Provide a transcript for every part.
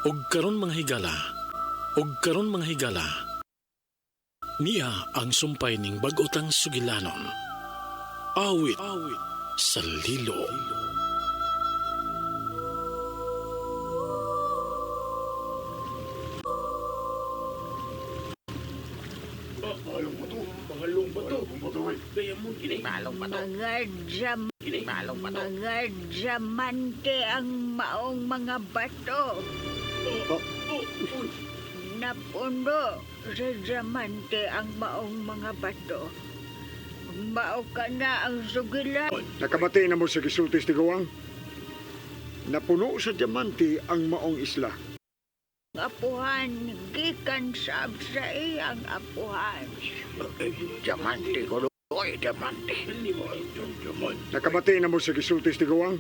Og karon mga higala, og karon mga higala, niya ang sumpay ning bag-otang sugilanon. Awit, awit sa lilo. Mga diamante ang maong mga bato. Napuno sa diamante ang maong mga bato. Mao ka na ang sugilan. Nakabati na mo sa gisulti tiguang. Napuno sa diamante ang maong isla. Apuhan, gikan sab sa iyang apuhan. Diamante ko. Oy, diamante. Nakabati na mo sa gisulti tiguang.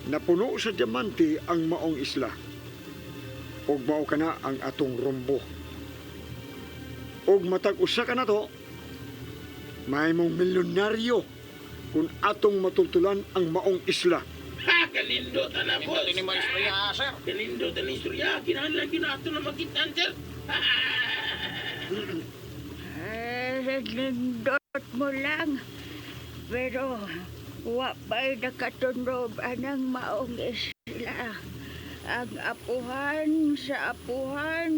Napuno sa diamante ang maong isla. Ug mao ka na ang atong rumbo. Ug matag usa ka na to, mahimong milyonaryo kung atong matultulan ang maong isla. Ha, kalindo ta na, boss. Nindot ni mo istorya, sir. Kalindo ta na istorya. Kinahanglan gyud na ato na makitaan, sir. Eh, nindot mo lang. Pero wa pa'y nakatunob anang maong isla. Ang apuhan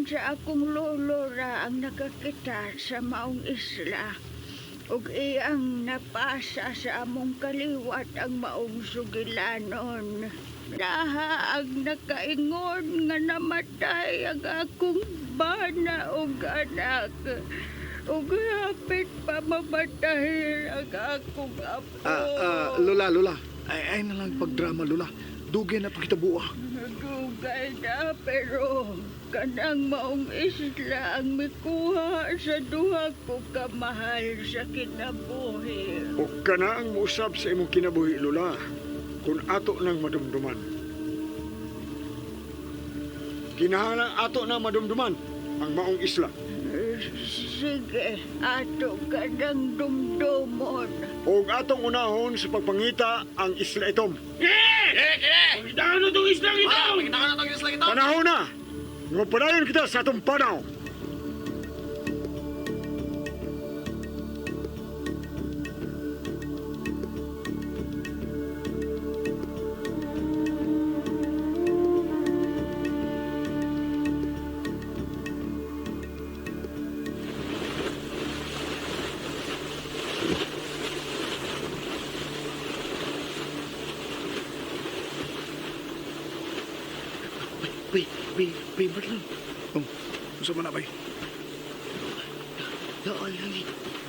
sa akong lolo ra ang nakakita sa maong isla. Ug iyang napasa sa among kaliwat ang maong sugilanon. Laha ang nakaingon nga namatay ang akong bana ug anak. Ug hapit pa mamatay ang akong apo. Lola, Lola. Ay, ay na lang pagdrama, Lola. Dugay na to kita buwa. Dugay na pero kanang maong isla ang mikuha sa duha ko kamahal sa kinabuhi. Ug kana ang muusab sa imong kinabuhi, Lola, kung ato nang madumduman. Kinahanglan ato nang madumduman ang maong isla. Sige, ato ka ng dumdumon. Ug atong unahon sa pagpangita ang isla itom. Pangitaan na tong islang ito. Pangitaan na tong islang ito. Panahon na! Nga padayon kita sa atong panaw. Bay, bay, bay, Marlon. Oh, unsa man na bay? Naalagi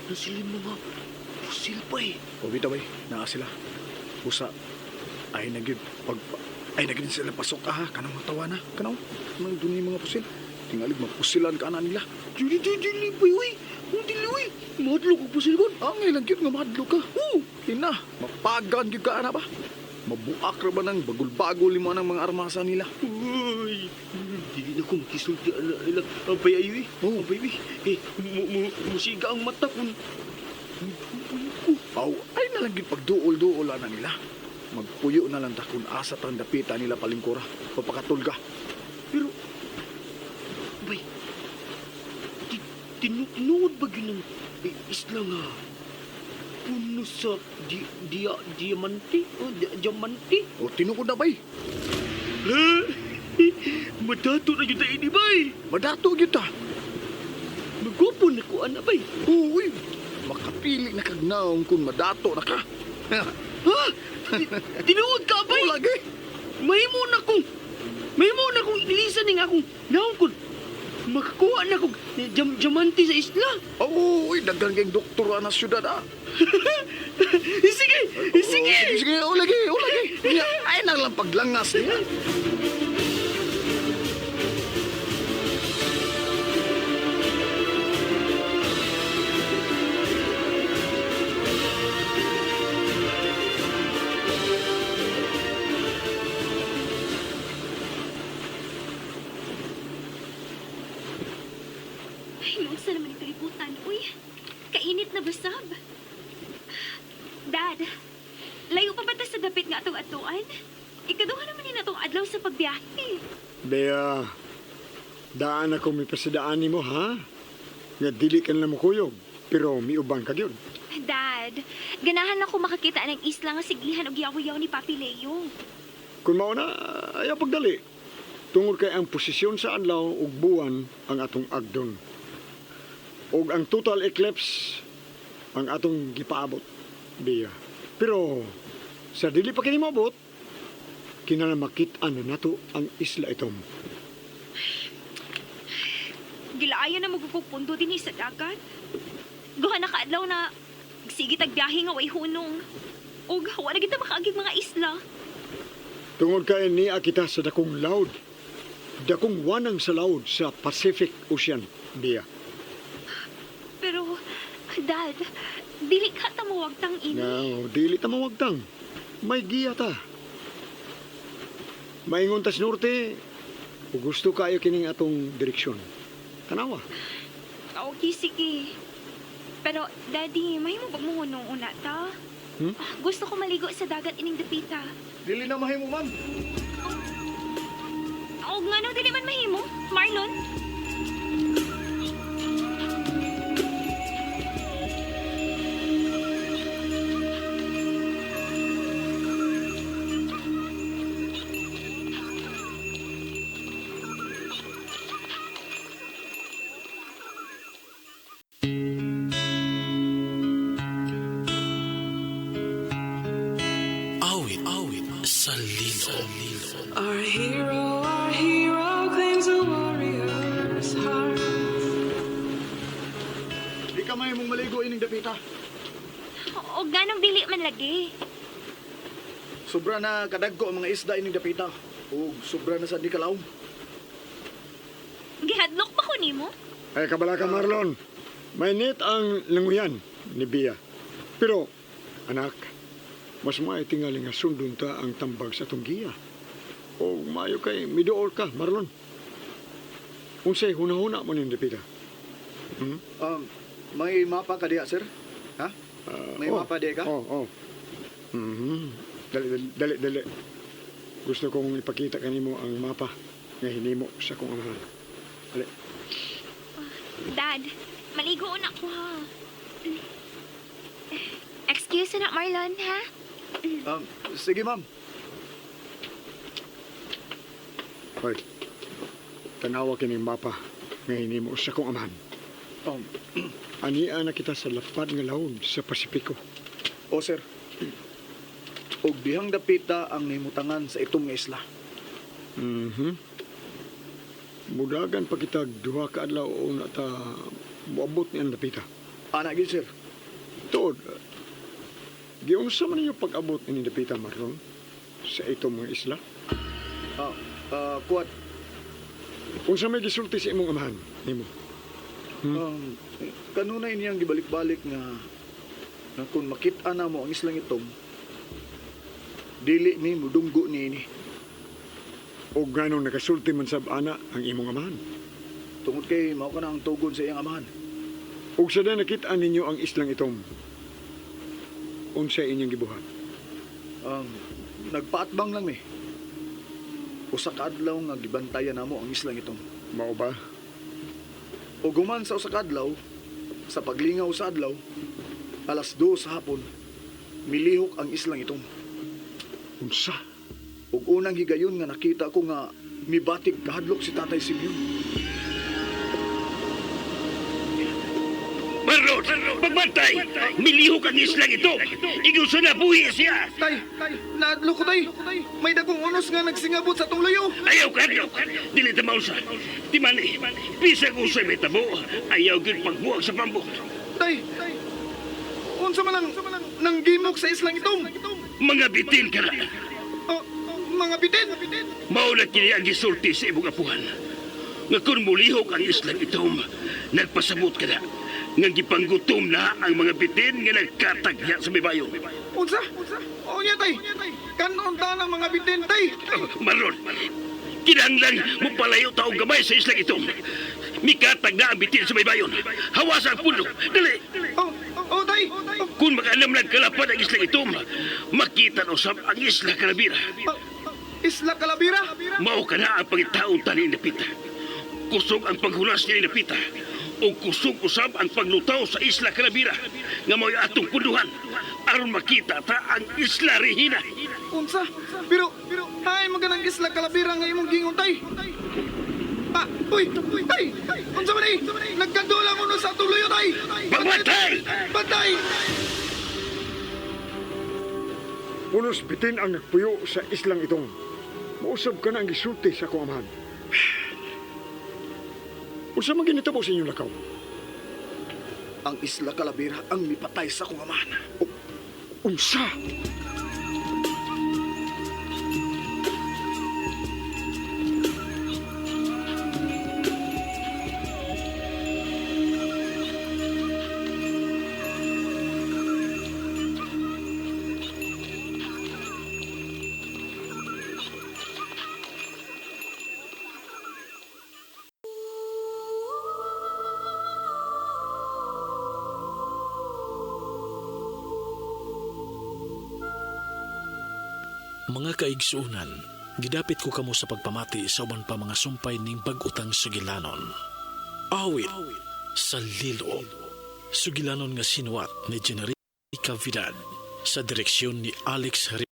na sila mga pusil pa eh. O bitaw bay, naa sila. Usa ay na gyud pag ay na gyud sila pasok ah kanang matawa na kanang nang dunay mga pusil. Tingalig mapusilan ka na nila. Dili, dili, dili, bay, uy. Ang dili, uy. Mahadlok og pusil kon. Ang ilang gyud nga mahadlok ka. Oo, ina, mapagan gyud ka ana ba? Mabuak ra ba nang bagul-bagol lima ng mga armasa nila? Uy, dili na ko makisulti ana nila. Ang bay ayo eh. Oh. Ang bay, uy. Eh, musiga ang mata kun. Ko. Aw, ay na lang gyud pagduol-duol ana nila. Magpuyo na lang ta kung asa tang dapita nila palingkura. Papakatulga. Pero, bay, tinuod ba yun ang isla nga puno sa diamante? O, diamante? O tinuod na bay. Madato na yun tayo, di bay? Madato gyud ta. Magwapo na ko, ana, bay. Uy, makapili na kag naong kung madato na ka. Ha? Tinuod ka, bay? O lagi. Mahimo na kong, mahimo na kong ilisan ning akong naong kun. Makakuha na kong diamante sa isla. Uy, daghan kayong doktor na syudad ah. Sige, sige. Oh, sige, sige, o lagi, o lagi. Niya, ay na lang paglangas niya. Ay, maunsa naman yung kalibutan. Uy, kainit na basab. Dad, layo pa ba ta sa dapit nga atong atuan? Ikaduha naman ni natong adlaw sa pagbiyahe. Bea, daan ako may pasidaan nimo, ha? Nga dili ka na mukuyog, pero miuban ka gyud. Dad, ganahan ako makakita ng isla nga sigihan og yaw-yaw ni Papi Leo. Kung mao na, ayaw pagdali. Tungod kay ang posisyon sa adlaw ug buwan ang atong agdon. Ug ang total eclipse ang atong gipaabot, Bea. Pero sa dili pa kini moabot, kinahanglan makit-an na nato ang isla itom. Gilaayan na magpupundo din sa dagat. Duha na kaadlaw na sige tag biyahe nga way hunong. Ug wa na kita makaagig mga isla. Tungod kay niya kita sa dakong laud. Dakong wanang sa laud sa Pacific Ocean, Bea. Pero, Dad, dili ka ta mawagtang ini. Now, dili ta mawagtang. May giya ta. Maingon tas norte, ug gusto kayo kining atong direksyon. Tanawa. Okay, sige. Pero, Daddy, may mo hunong una ta? Hmm? Gusto ko maligo sa dagat ining dapita. Dili na mahimo, ma'am. Og ngano dili man mahimo, Marlon? Awit, awit sa lilo. Our hero claims a warrior's heart. Di ka mahimong maligo ining dapita. Og nganong dili man lagi. Sobra na kadagko ang mga isda ining dapita. Ug sobra na sa di kalawom. Gihadlok ba ko nimo? Ay kabala ka, Marlon. Mainit ang languyan ni Bea. Pero, anak, mas maay tingali nga sundon ta ang tambag sa atong giya. O maayo kay miduol ka, Marlon. Unsay hunahuna mo ning dapita? Hmm? May mapa ka diha, sir? Ha? Ah, May oh, mapa diha ka? Oo, oh, Mhm. Dali, dali, dali, dali. Gusto kong ipakita kanimo ang mapa nga hinimo sa kong amahan. Dali. Dad, maligo una ko ha. Excuse na Marlon, ha? Sige, ma'am. Hoy. Tanawa kining mapa nga hinimo sa kong amahan. Ania na kita sa lapad nga laod sa Pasipiko. O, sir. Og dihang dapita ang nahimutangan sa itong nga isla. Mhm. Mudagan pa kita duha ka adlaw o na ta moabot ni ang dapita. Ana gyud, sir. Tuod, giunsa man ninyo pag-abot ni dapita, Marlon, sa itong mga isla? Kuat. Unsa may gisulti sa imong amahan nimo? Kanunay niyang gibalik-balik nga nga kung makit-an na mo ang islang itom, dili mi mudunggo niini. O ganong nakasulti man sab ana ang imong amahan? Tungod kay mao ka na ang tugon sa iyang amahan. Ug sa nakit-an ninyo ang islang itom, unsa inyong gibuhat? Nagpaatbang lang mi. Usa ka adlaw nga gibantayan namo ang islang itom. Mao ba? Ug human sa usa ka adlaw, sa paglingaw sa adlaw, 2:00 sa hapon, milihok ang islang itom. Unsa? Ug unang higayon nga nakita ko nga mibatik kahadlok si Tatay Simeon. Marlon, pagbantay! Milihok ang islang ito! Igusa na buhi siya! Tay, naadlok ko tay. May dagkong unos nga nagsingabot sa atong layo. Ayaw kadlok! Dili ta mausa! Timani, bisag usay may tabo, ayaw gyud pagbuwag sa pambot. Tay, unsa man ang nanggimok sa islang itom? Mga bitin ka na. Oh, mga bitin. Mao na kini ang gisulti sa imong apuhan. Nga kung mulihok ang islang itom, nagpasabot ka na. Nga gipanggutom na ang mga bitin nga nagkatagya sa mibayo. Unsa? O niya tay. Kanon ta ng mga bitin tay. Marlon, kinahanglan mo palayo taong gamay sa islang itom. Mikatag na ang bitin sa maybayon. Hawas ang puno. Dali! Oh, oh tay. Oh, Kung makaalam lang kalapad ang islang itom, makita na usab ang isla Karabira. oh, Isla Calavera. Mao ka na ang pangitaon tani Napita. Kusog ang paghulas ni Napita. O kusog usab ang paglutaw sa Isla Calavera nga mao'y atong punduhan aron makita ta ang Isla Regina. Unsa? Pero, ay maganang Isla Calavera nga imong gingon tay. Ah, uy, tay! Unsa man eh? Nagkandula mo no sa atong luyo tay! Pagbantay! Bantay! Punos bitin ang nagpuyo sa islang itong. Mausab ka na ang gisulti sa akong amahan. Unsa man ginitabo sa inyong lakaw? Ang Isla Calavera ang mipatay sa akong amahan. Unsa? Mga kaigsuunan, gidapit ko kamo sa pagpamati sa uban pa mga sumpay ning bag-utang sugilanon. Awit sa Lilo. Sugilanon nga sinuwat ni Generica Vidad sa direksyon ni Alex